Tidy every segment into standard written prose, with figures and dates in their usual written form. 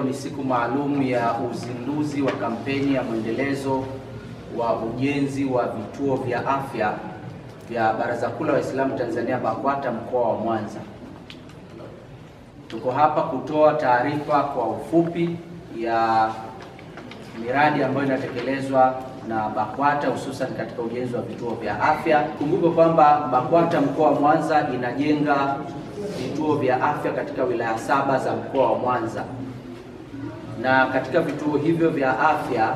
ni siku maalum ya uzinduzi wa kampeni ya mwendelezo wa ujenzi wa vituo vya afya vya Baraza Kuu la Waislamu Tanzania BAKWATA mkoa wa Mwanza. Tuko hapa kutoa taarifa kwa ufupi ya miradi ambayo inatekelezwa na BAKWATA hususan katika ujenzi wa vituo vya afya. Kumbuke kwamba BAKWATA mkoa wa Mwanza inajenga vituo vya afya katika wilaya 7 za mkoa wa Mwanza. Na katika vituo hivyo vya afya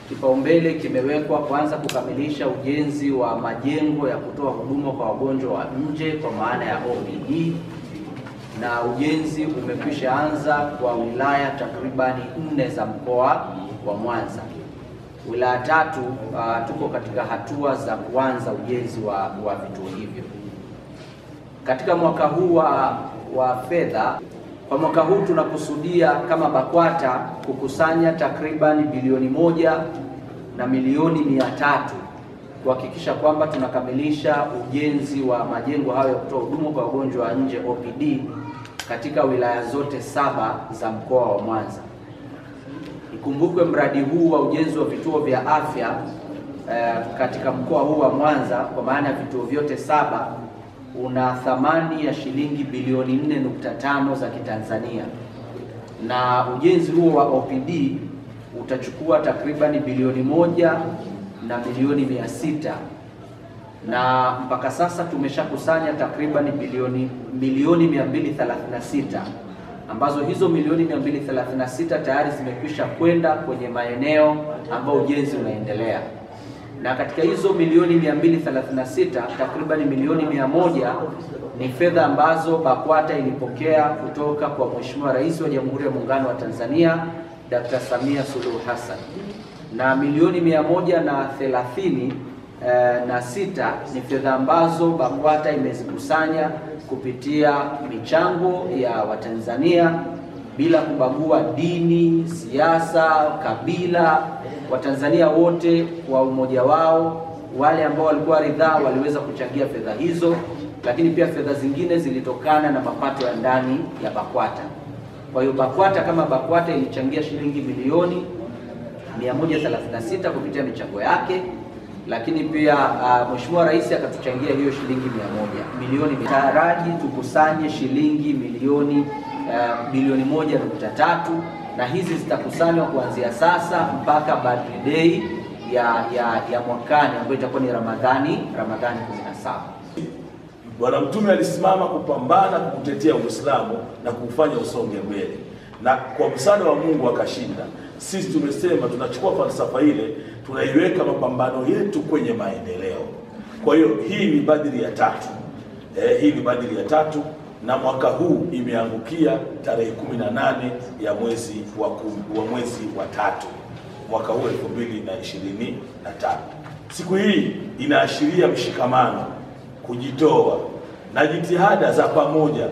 kipaumbele kimewekwa kwanza kukamilisha ujenzi wa majengo ya kutoa huduma kwa wagonjwa wa nje kwa maana ya OPD, na ujenzi umekwisha anza kwa wilaya takribani 4 za mkoa wa Mwanza. Wilaya 3 tuko katika hatua za kuanza ujenzi wa vituo hivyo. Katika mwaka huu wa fedha, kwa mwaka huu tunakusudia kama BAKWATA kukusanya takriban bilioni 1 na milioni 300 kuhakikisha kwamba tunakamilisha ujenzi wa majengo hayo ya kutoa huduma kwa wagonjwa wa nje OPD katika wilaya zote 7 za mkoa wa Mwanza. Ikumbukwe mradi huu wa ujenzi wa vituo vya afya katika mkoa huu wa Mwanza kwa maana ya vituo vyote 7 una thamani ya shilingi bilioni 4.5 za Kitanzania, na ujenzi huo wa OPD utachukua takriban bilioni 1 na milioni 600, na mpaka sasa tumeshakusanya takriban milioni 236, ambazo hizo milioni 236 tayari zimekwisha kwenda kwenye maeneo ambayo ujenzi unaendelea. Na katika hizo milioni 236 takriban milioni 100 ni fedha ambazo BAKWATA ilipokea kutoka kwa Mheshimiwa Rais wa Jamhuri ya Muungano wa Tanzania Dr. Samia Suluhu Hassan, na milioni 136 ni fedha ambazo BAKWATA imezikusanya kupitia michango ya Watanzania bila kubagua dini, siasa, kabila. Watanzania wote kwa umoja wao, wale ambao walikuwa ridhaa waliweza kuchangia fedha hizo, lakini pia fedha zingine zilitokana na mapato ya ndani ya BAKWATA. Kwa hiyo BAKWATA kama BAKWATA ilichangia shilingi milioni 136 kupitia michango yake, lakini pia Mheshimiwa Rais akatuchangia hiyo shilingi 100 milioni. Taraji tukusanye shilingi milioni bilioni 1.3, na hizi zitakusanywa kuanzia sasa mpaka Badri Day ya mwakani ambayo itakuwa ni Ramadhani 17. Bwana Mtume alisimama kupambana kutetea Uislamu na kuufanya usonge mbele, na kwa msaada wa Mungu akashinda. Sisi tumesema tunachukua falsafa ile, tunaiweka mapambano yetu kwenye maendeleo. Kwa hiyo hii ni Badri ya 3. Hii ni Badri ya 3, na mwaka huu imeangukia tarehe 18 ya mwezi wa 3 mwaka huu 2025. Siku hii inaashiria mshikamano, kujitoa na jitihada za pamoja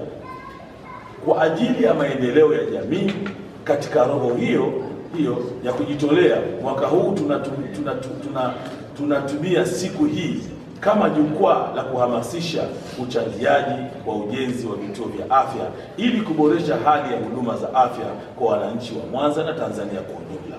kwa ajili ya maendeleo ya jamii. Katika roho hiyo ya kujitolea, mwaka huu tunatumia siku hii kama jukwaa la kuhamasisha uchangiaji wa ujenzi wa vituo vya afya ili kuboresha hali ya huduma za afya kwa wananchi wa Mwanza na Tanzania kwa ujumla.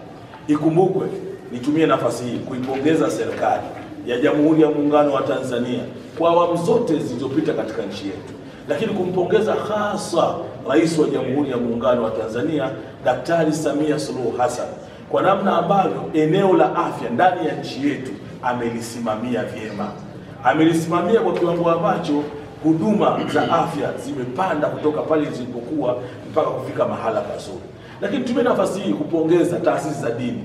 Ikumbukwe, nitumie nafasi hii kuipongeza serikali ya Jamhuri ya Muungano wa Tanzania kwa awamu zote zilizopita katika nchi yetu, lakini kumpongeza hasa Rais wa Jamhuri ya Muungano wa Tanzania Daktari Samia Suluhu Hassan kwa namna ambavyo eneo la afya ndani ya nchi yetu amelisimamia vyema. Amelisimamia kwa kiwango ambacho huduma za afya zimepanda kutoka pale zilipokuwa mpaka kufika mahala pazuri. Lakini tumie nafasi hii kupongeza taasisi za dini.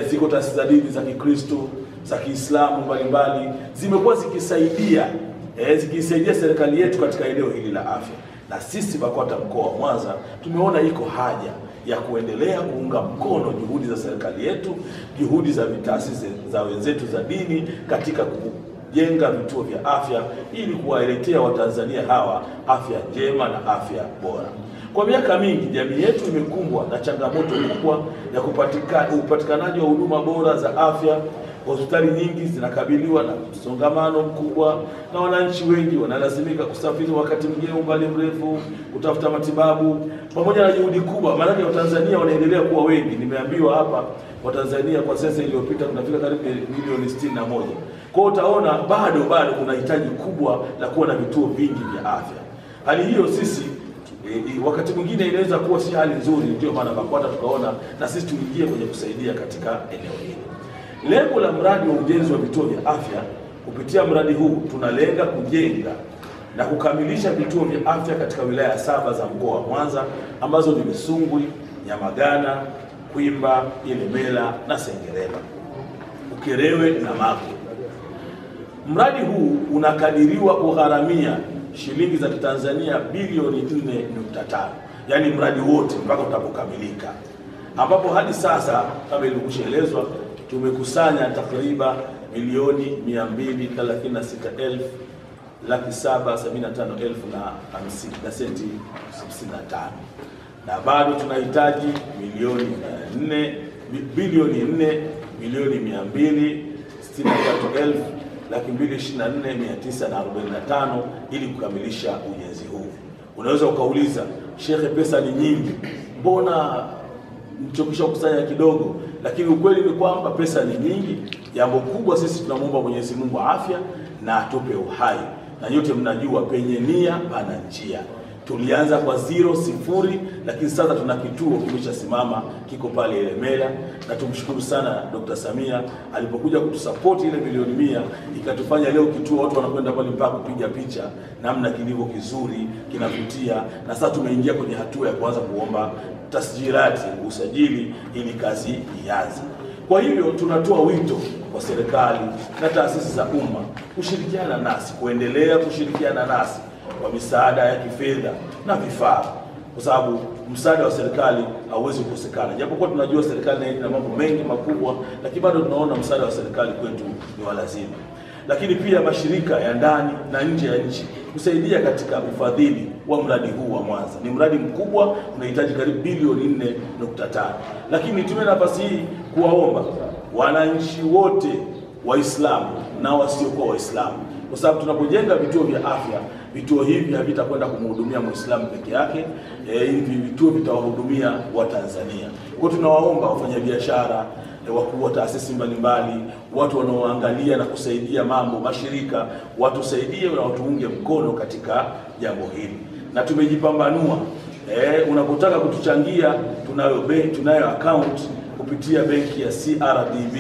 Ziko taasisi za dini za Kikristo, za Kiislamu mbalimbali zimekuwa zikisaidia serikali yetu katika eneo hili la afya. Na sisi BAKWATA mkoa wa Mwanza tumeona iko haja ya kuendelea kuunga mkono juhudi za serikali yetu, juhudi za taasisi za wenzetu za dini katika kujenga vituo vya afya ili kuwaletea Watanzania hawa afya njema na afya bora. Kwa miaka mingi jamii yetu imekumbwa na changamoto kubwa ya upatikanaji wa huduma bora za afya. Hospitali nyingi zinakabiliwa na msongamano mkubwa na wananchi wengi wanalazimika kusafiri wakati mwingine umbali mrefu kutafuta matibabu, pamoja na juhudi kubwa, maana Watanzania wanaendelea kuwa wengi. Nimeambiwa hapa Watanzania kwa sensa iliyopita tunafika karibu milioni 61. Kwa hiyo utaona bado kuna hitaji kubwa la kuwa na vituo vingi vya afya. Hali hiyo sisi wakati mwingine inaweza kuwa si hali nzuri, ndio maana BAKWATA tukaona na sisi tuingie kwenye kusaidia katika eneo hili. Lengo la mradi wa ujenzi wa vituo vya afya, kupitia mradi huu tunalenga kujenga na kukamilisha vituo vya afya katika wilaya 7 za mkoa wa Mwanza ambazo ni Misungwi, Nyamagana, Kwimba, Ilemela na Sengerema, Ukerewe na Makwe. Mradi huu unakadiriwa kugharamia shilingi za Kitanzania bilioni 4.5, yani mradi wote mpaka utakapokamilika, ambapo hadi sasa kama ilivyoelezwa tumekusanya takriban milioni 236,775,050 na senti 55, na bado tunahitaji bilioni 4 milioni 263,224,945 ili kukamilisha ujenzi huu. Unaweza ukauliza, shekhe, pesa ni nyingi, mbona mchokisha kusanya kidogo? Lakini ukweli ni kwamba pesa ni nyingi. Jambo kubwa sisi tunamuomba Mwenyezi Mungu afya na atupe uhai, na nyote mnajua penye nia pana njia. Tulianza kwa 0, lakini sasa tuna kituo kimeshasimama kiko pale Ilemela, na tumshukuru sana Dr. Samia alipokuja kutusupport ile milioni 100 ikatufanya leo kituo watu wanakwenda pale mpaka kupiga picha namna kilivyo kizuri, kinavutia. Na sasa tumeingia kwenye hatua ya kuanza kuomba tasjirati, usajili, ili kazi ianze. Kwa hivyo tunatoa wito kwa serikali na taasisi za umma kushirikiana nasi, kuendelea kushirikiana nasi kwa misaada ya kifedha na vifaa, kwa sababu msaada wa serikali hauwezi kukosekana. Japokuwa tunajua serikali na ina mambo mengi makubwa, lakini bado tunaona msaada wa serikali kwetu ni wa lazima. Lakini pia mashirika ya ndani na nje ya nchi kusaidia katika ufadhili wa mradi huu wa Mwanza. Ni mradi mkubwa, unahitaji karibu bilioni 4.5. Lakini nitumie nafasi hii kuwaomba wananchi wote Waislamu na wasiokuwa Waislamu, kwa sababu tunapojenga vituo vya afya, vituo hivi havitakwenda kumhudumia Muislamu peke yake, hivi vituo vitawahudumia Watanzania. Kwa tunawaomba wafanyabiashara, wakuu wa taasisi mbalimbali, watu wanaoangalia na kusaidia mambo, mashirika, watusaidie na watuunge mkono katika jambo hili. Na tumejipambanua. Unapotaka kutuchangia, tunayo account kupitia benki ya CRDB,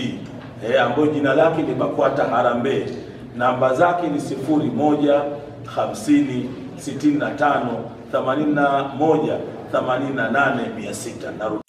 ambayo jina lake ni BAKWATA Harambee. Namba zake ni 01 50 65 81 88 600.